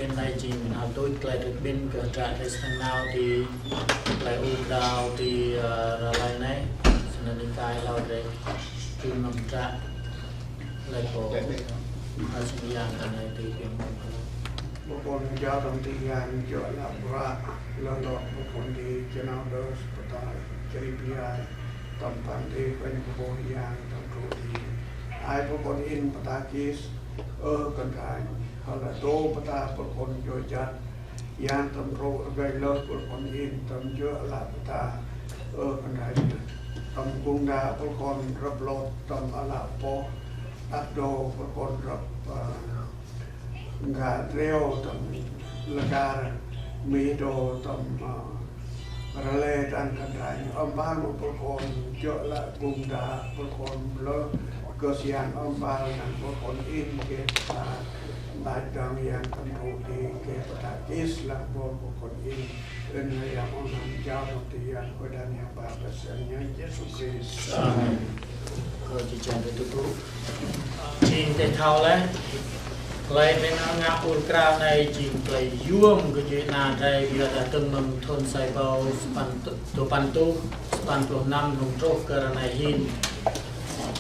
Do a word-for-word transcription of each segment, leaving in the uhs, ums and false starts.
Anai jing hơtui tơlơi rơbin kơ hơdră tơlơi sang nao ti tơlơi ur krao ti, ơ, rơlai anai. Snăn ƀing ta hlâo drơi čun mơ̆ng hơdră tơlơi pô. Hơsing yang anai ti piang mơ̆ng. Pơkŏn jao tơm ti yang jua lăp ră, lơ̆ng dŏ pơkŏn ti čơnao dơ̆, pơtă čri pia, tơm păng ti pơñ pơboh yang tơm tru ti. Ai pơkŏn in pơtă kis, ơ kơndañ, hlơi dŏ pơtă pơkŏn jua jăt, yang tơm tru rơgơi lơh pơkŏn in tơm jua lăp pơtă, ơ kơndañ, tơm kung đa pơkŏn rơp lŏt tơm ală pô, đăp dŏ pơkŏn rơp, ơ, Ngă triu tơm lơkar, mih dŏ tơm, ơ, rơlê trăn kơndañ, ăm pal mơ̆ pơkŏn, jŏ lă gung đa pơkŏn lơ, kơs yang ăm pal năng pơkŏn in kơ ta, ƀač dơ̆ng yang tơm tru ti kơ pơtă kis lăng ƀôn pơkŏn in. Ơ, anai yang ong hăng jao tơm ti yang, kơ đa yang ba pơsĕn yang Yêsu Krist. Amen. Kơ či čang kơ tŭ tŭ. Jing tơl thâo leh, tơlơi ƀing ta ngă ur krao anai jing tơlơi yuôm kơ djuê ana drơi, yua dah dơ̆ng mơ̆ng thun sa rơbâo sapăn tŭ-, dua păn tŭ-, sapăn pluh năm lŏm truh kơ ră anai hin.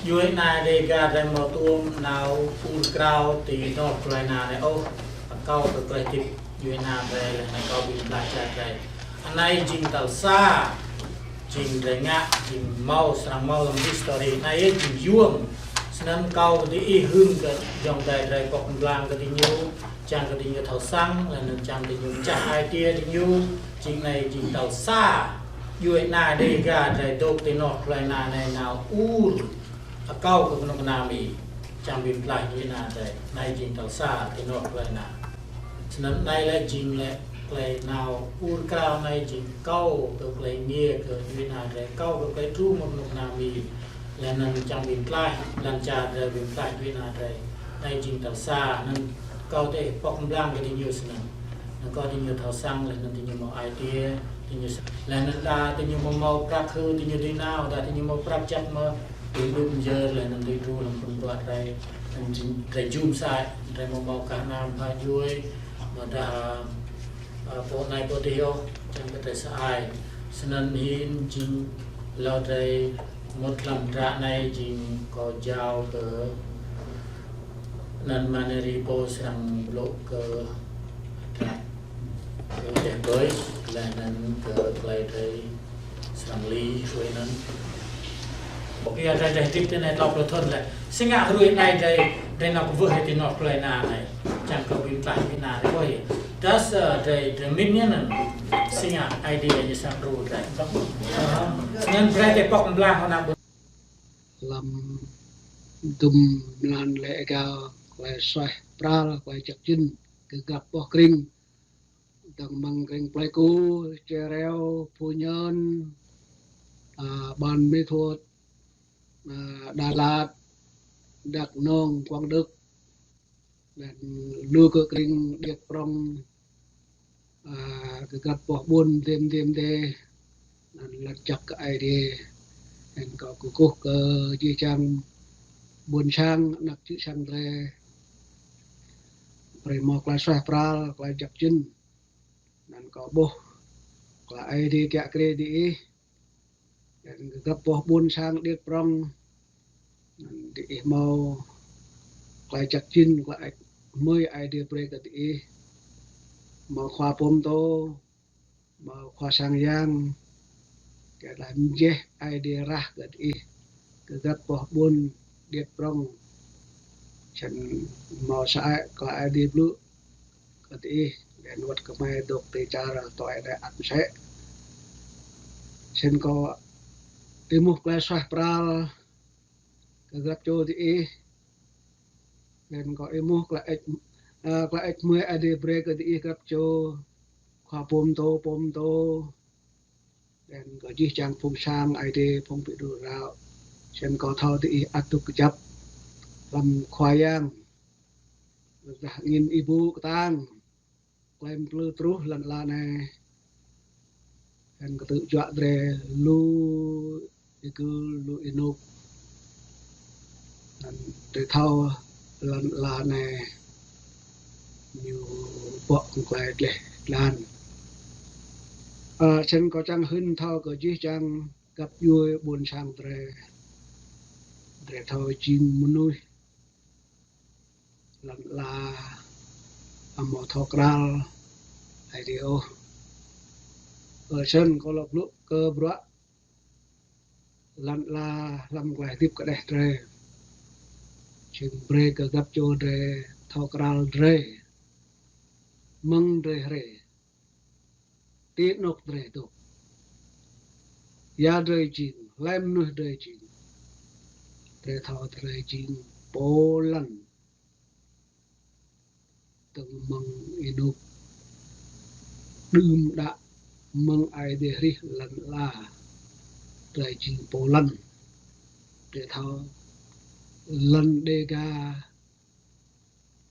Djuê ana Dêga drơi mơ̆ tuôm nao ur krao ti anô̆ tơlơi anai ôh, akâo kơ tơlơi hơdip djuê ana drơi leh anai kâo ƀing ta čang drơi. Anai jing tal sa, jing drơi ngă, jing hmâo, srăng hmâo lăm history. Anai yơh jing yuôm. Snăn kâo diih hưn kơ ayŏng adơi drơi pŏk mblang kơ diñu, čang kơ diñu thâo săng, leh anăn čang diñu čah ai tiê diñu, jing anai jing tal sa. Djuê ana Dêga drơi dôk ti anô̆ tơlơi anai nao ur. Akâo kơ kơnuk kơna Mi, čang bi mtlaih djuê ana drơi, anai jing tal sa ti anô̆ tơlơi anai. Snăn anai lĕ jing lĕ tơlơi nao ur krao anai jing akâo kơ tơlơi ngiê kơ djuê ana drơi, akâo kơ tơlơi truh mơ̆ng kơnuk kơna Mi. Leh anăn čang bi mtlaih, lăn čar drơi bi mtlaih djuê ana drơi. Anai jing tal sa, anăn kâo tơ pŏk mblang kơ diñu snăn. Anăn kâo diñu thâo săng, leh anăn diñu hmâo ai tiê, diñu s-, leh anăn đa diñu hmâo prăk hưn, diñu dưi nao, đa diñu hmâo prăk jăk mơ̆, diñu đup mjơr, leh anăn diñu truh lăm phŭn bruă drơi, anăn jing drơi jum sa, drơi hmâo kah nam pha djuê, mơ̆ đa, ơ, pô anai pô adih ôh, čang kơ tơ sa ai. Snăn hin jing hlâo drơi mŭt lăm hơdră anai jing kâo jao kơ anăn mơ̆ng anai ri pô srăng blŭ kơ hơdră kơ teh bơi, leh anăn kơ tơlơi drơi srăng li hruê anăn. Pô kơ drơi drơi hơdip ti anai tlâo pluh thŭn leh. Si ngă hruê anai drơi, drơi nao kwưh ti anô̆ tơlơi anai. Čang kơ bi mtlaih djuê ana drơi. Tơdah, ơ, drơi, drơi mĭn ñu anăn. Si ngă Aê Diê ñu srăng đru drơi. Snăn brơi tơ pŏk mblang hŏng ană ƀôn. Lăm dŭm mlan lĕ êgao, tơlơi suaih pral, tơlơi jăk jĭn, kơ grăp boh krĭng. Dơ̆ng mơ̆ng krĭng Plei Ku, Čeo Reo, Phu Nhơn, ơ, Ban Mê Thuột, ơ, Đà Lạt, Đắk Nông, Quảng Đức, leh anăn lu kơ krĭng Điêt Prŏng, ơ, kơ grăp boh ƀuôn dêh dêh dêh, anăn lač jăk kơ Aê Diê, leh anăn kâo kơkuh kơ jih jang ƀuôn sang, anak čư̆ čan drơi, brơi hmâo tơlơi suaih pral, tơlơi jăk jĭn, leh anăn kâo ƀuh tơlơi Aê Diê kiă kriê diih, leh anăn kơ grăp boh ƀuôn sang Điêt Prŏng, leh anăn diih hmâo tơlơi jăk jĭn, tơlơi hơmưi Aê Diê brơi kơ diih. Hmâo khua pô mtô, hmâo khua sang yang, kơ tơlơi mjeh Aê Diê rah kơ diih, kơ grăp boh ƀuôn Điêt Prŏng. Snăn hmâo sa ai tơlơi Aê Diê blŭ kơ diih, leh anăn wăt kơ hmei dôk ti čar tui anai ăt msĕ. Snăn kâo êmuh tơlơi suaih pral kơ grăp čô diih. Leh anăn kâo êmuh tơlơi hơêč, ơ, tơlơi hơêč hmưi Aê Diê brơi kơ diih grăp čô, khua pô mtô, pô mtô. Leh anăn kơ jih jang phung sang Aê Diê, phung ƀĭng đru đrao. Snăn kâo thâo diih ăt dôk kjăp hlăm Khua Yang. Tơdah angĭn êbŭ ktang, klei mplư truh lăn ala anei. Leh anăn kơ tŭ juă drei lu êgưl, lu ênuk. Leh anăn drei thâo lăn ala anei Ñu pŏk hăng klai dleh dlan. Ơ, snăn kâo čang hưn thâo kơ jih jang găp djuê ƀuôn sang drei. Drei thâo jing mnuih lăn ala amâo thâo kral Aê Diê ôh. Ơ, snăn kâo lŏ blŭ kơ bruă lăn ala hlăm klei hdĭp kđeh drei. Jing brei kơ găp djuê drei thâo kral drei. Mơ̆ng drei hriê. Ti anôk drei dôk. Ya drei jing, hlei mnuih drei jing. Drei thâo drei jing pô lăn. Dơ̆ng mơ̆ng ênuk đưm đă mơ̆ng Aê Diê hrih lăn ala. Drei jing pô lăn. Drei thâo lăn Đêga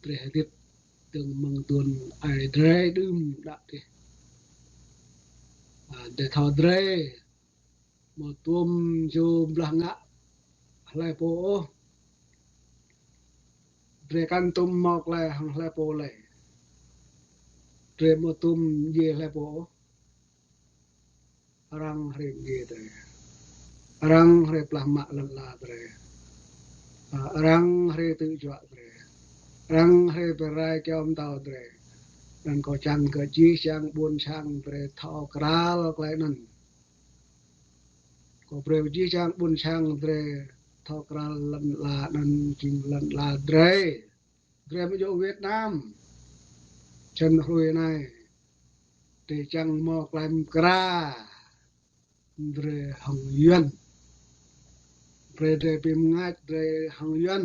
drei hdĭp dơ̆ng mơ̆ng aduôn aê drei đưm đă dih. Ơ, drei thâo drei amâo tuôm jŭ blah ngă hlei pô ôh. Drei kăn tuôm mâo klei hăng hlei pô lei. Drei amâo tuôm djiê hlei pô ôh. Arăng hriê mdjiê drei. Arăng hriê plah mă lăn ala drei. Ơ, arăng hriê tŭ juă drei. Arăng hriê bi rai kyâo mtâo drei. Anăn kâo čang kơ jih jang ƀuôn sang drei thâo kral klei anăn. Kâo brei jih jang ƀuôn sang drei thâo kral lăn ala anăn jing lăn ala drei. Drei amâo djŏ Việt Nam. Čăn hruê anei. Drei čang mâo klei mkra. Drei hŏng Yuăn. Drei, drei bi mngač drei hŏng Yuăn.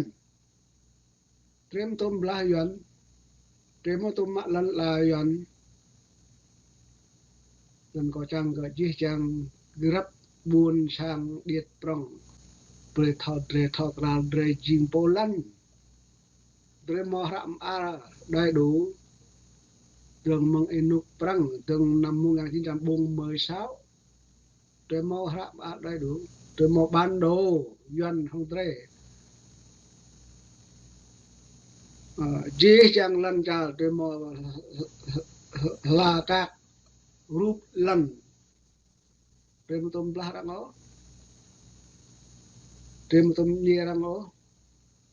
Drei amâo tuôm blah Yuăn. Drei amâo tuôm mă lăn ala Yuăn. Anăn kâo čang kơ jih jang grăp ƀuôn sang điêt prŏng. Drei thâo, drei thâo kral drei jing pô lăn. Drei mâo hră mơar đầy đủ. Dơ̆ng mơ̆ng ênuk Prăng, dơ̆ng năm một ngàn chín trăm bốn mươi sáu. Drei mâo hră mơar đầy đủ. Drei mâo bản đồ Yuăn hŏng drei. Ơ, jih jang lăn čar drei mâo hla kak rup lăn. Drei amâo tuôm blah arăng ôh. Drei amâo tuôm mdjiê arăng ôh.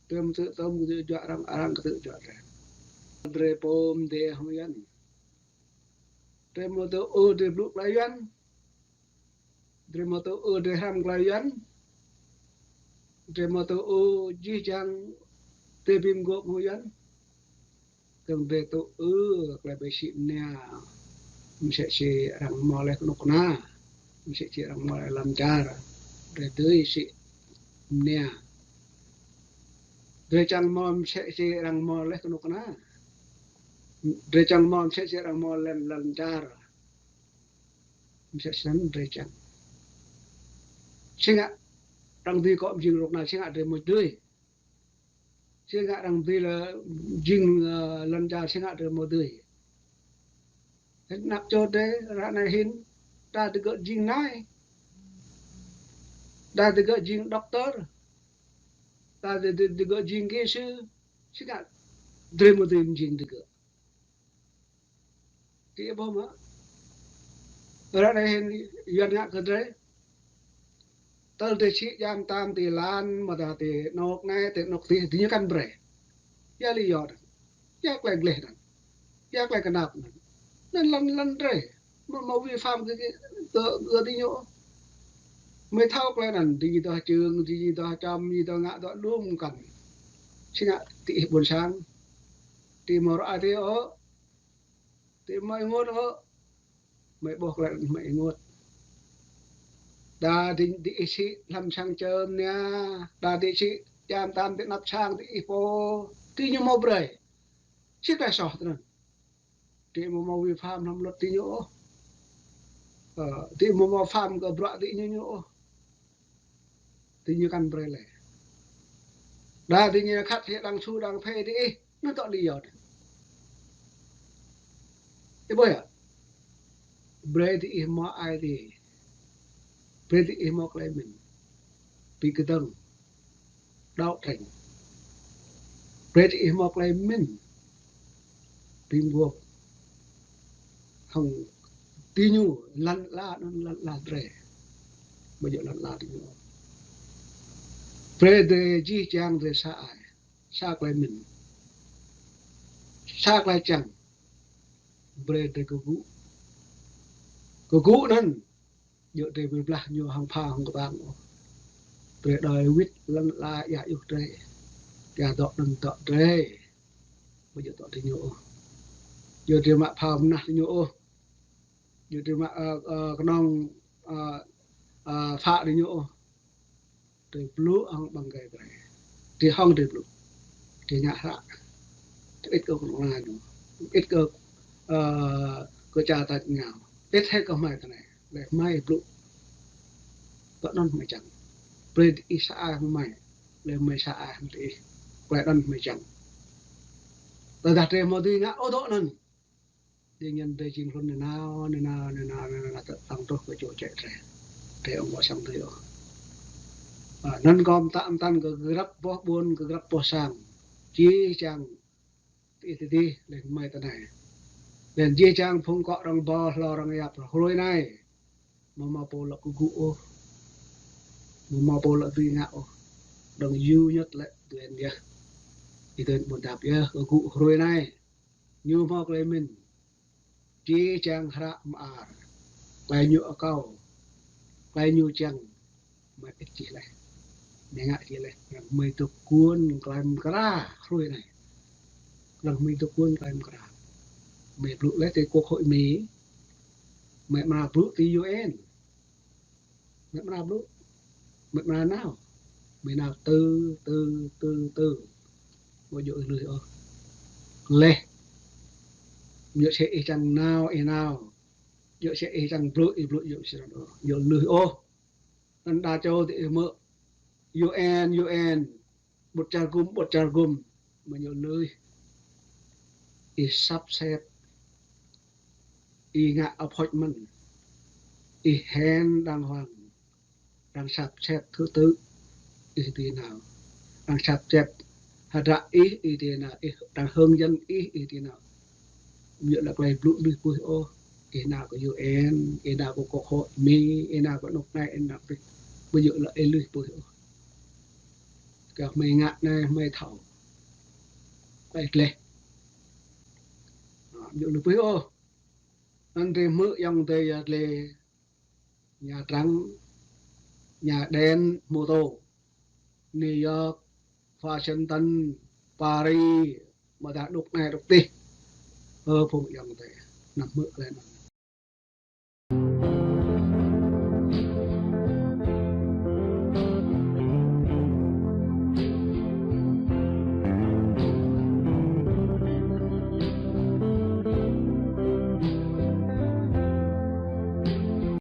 Drei amâo tuôm kơtư̆ juă arăng, arăng kơtư̆ juă drei. Drei pô mdê hŏng Yuăn. Drei amâo tŭ ôh drei blŭ klei Yuăn. Drei amâo tŭ ôh drei hrăm klei Yuăn. Drei amâo tŭ ôh jih jang drei bi mgôp hŏng Yuăn. Dơ̆ng drei tŭ ư klei bi sĭ mnia. Msĕ si arăng mâo leh kơnuk kơna. Msĕ si arăng mâo leh lăn čar. Drei dưi sĭ mnia. Drei čang mâo msĕ si arăng mâo leh kơnuk kơna. Drei čang mâo msĕ si arăng mâo leh lăn čar. Msĕ snăn drei čang. Si ngă arăng dưi kơ mjing rŏk anai, si ngă drei amâo dưi. Si ngă arăng dưi leh jing, ơ, lăn čar, si ngă drei amâo dưi. Anăp čô drei ră anei hĭn, đa digơ̆ jing nai. Đa digơ̆ jing doctor. Đa di-, di-, digơ̆ jing kỹ sư. Si ngă drei amâo dưi mjing digơ̆. Ti ƀuh mơ̆. Ră anei hĭn Yuăn ngă kơ drei. Tơl drei sĭ jam tam ti lăn, mơ̆ đa ti anôk anei, ti anôk adih, diñu kăn brei. Ya lý do anăn. Ya klei gleh anăn. Ya klei knap anăn. Anăn lăn, lăn drei. Amâo, amâo vi phạm kơ, kơ, kơ diñu. Mơi thâo klei anăn, diñu dah čưng, diñu dah čăm, diñu dah ngă dah đŭm kăn. Si ngă ti ih ƀuôn sang. Ti amâo ră adih ôh. Ti amâo ênguôt ôh. Mơi ƀuh klei anăn mơi ênguôt. Đa di, diih sĭ hlăm sang čơm nia. Đa diih sĭ jam tam ti anăp sang diih pô. Diñu amâo brei. Si klei soh tinăn. Diih amâo mâo vi phạm hlăm luật diñu ôh. Ơ, diih amâo mâo phạm kơ bruă diñu ñu ôh. Diñu kăn brei leh. Đa diñu khăt hĕ đang su đang phê diih. Anăn tŏ lý do anăn. Ih ƀuh yơh. Brei diih mâo ai tiê. Brei diih mâo klei mĭn. Bi kơdơ̆ng. Đaŏ trĕng. Brei diih mâo klei mĭn. Ƀing gơ̆p hăng diñu lŏn ala anŭn lŏn ala drơi. Ƀu djơ̆ lŏn ala diñu. Brơi drơi jih jang drơi sa ai. Sa tơlơi mĭn. Sa tơlơi čang. Brơi drơi kơgŭ. Kơgŭ anŭn. Djơ̆ drơi ƀu blah ñu hăng pha hăng kơtang ôh. Drơi đơi wĭt lŏn ala ia yua drơi. Ia dŏ anŭn dŏ drơi. Ƀu djơ̆ dŏ diñu ôh. Djơ̆ drơi mă pha mơnah diñu ôh. Djơ̆ drơi mă, ơ, ơ, kơnơ̆ng, ơ, ơ, pha diñu ôh. Drơi blŭ hăng ƀăng gai drơi. Drơi hăng drơi blŭ. Drơi ngă hră. Drơi ĭt kơ kơnuk kơna ñu. Ĭt kơ, ơ, kơ čar tač rơngiao. Ĭt hĭ kơ hmei tơ anai. Lĕ hmei blŭ. Tơ anŭn hmei čang. Brơi ih sa ai hăng hmei. Lĕ hmei sa ai hăng ih. Tơlơi anŭn hmei čang. Tơdah drơi hmâo dưi ngă ôh dŏ anŭn. Đương nhiên drơi jing hlŭn nanao, nanao, nanao, nanao, tơ-, tơ̆ng truh kơ čô čĕ drơi. Drơi ƀu ƀuh sang drơi ôh. Ơ, anŭn kâo pơtă pơtăn kơ grăp boh ƀôn, kơ grăp boh sang. Jih jang ti ti ti, lĕ hmei tơ anai. Lĕ jih jang phung akŏ arăng ƀô̆, hlô arăng yap, hrơi anai. Ƀu hmâo pô lăi kơgŭ ôh. Ƀu hmâo pô lăi dưi ngă ôh. Dơ̆ng yua ñu lĕ tui anŭn yơh. Ih tui anŭn ƀu djơ̆ yơh, kơgŭ hrơi anai. Ñu hmâo tơlơi mĭn. Jih jang hră mơar. Tơlơi ñu akâo. Tơlơi ñu čang. Hmei ĭt čih laih. Hmei ngă čih laih. Hmei tơkuan tơlơi mơkra hrơi anai. Hmei tơkuan tơlơi mơkra. Hmei blŭ laih tơ quốc hội Mi. Hmei amra blŭ tơ U N. Hmei amra blŭ. Hmei amra nao. Hmei nao tơ, tơ, tơ, tơ. Ƀu djơ̆ ih lui ôh. Laih. Ƀu djơ̆ sĭt ih čang nao, ih nao. Ƀu djơ̆ sĭt ih čang blŭ, ih blŭ, ƀu djơ̆ sĭt ôh. Ƀu djơ̆ lui ôh. Anŭn đa čô tơ ih mơ̆. U N, U N. Ƀut čar gum, ƀut čar gum. Ƀu djơ̆ lui. Ih sắp xếp. Ih ngă appointment. Ih hẹn đàng hoàng. Arăng sắp xếp thứ tự, ih dưi nao. Arăng sắp xếp hơdră ih, ih dưi nao. Ih arăng hướng dẫn ih, ih dưi nao. Ƀu djơ̆ lăi tơlơi blŭ lui pơih ôh. Ih nao kơ U N, ih nao kơ quốc hội Mi, ih nao kơ anŭk anai, ih nao kơ, ƀu djơ̆ lăi ih lui pơih ôh. Kơ hmei ngă anai hmei thâo. Tơlơi gleh. Ƀu djơ̆ lui pơih ôh. Anŭn drơi hmư̆ ayŏng adơi ia gleh. Nha Trang, Nha Đen, Moto, New York, Washington, Paris, ƀôdah anŭk anai anŭk adih. Ơ phung ayŏng adơi, anăm hmư̆ tơlơi anŭn.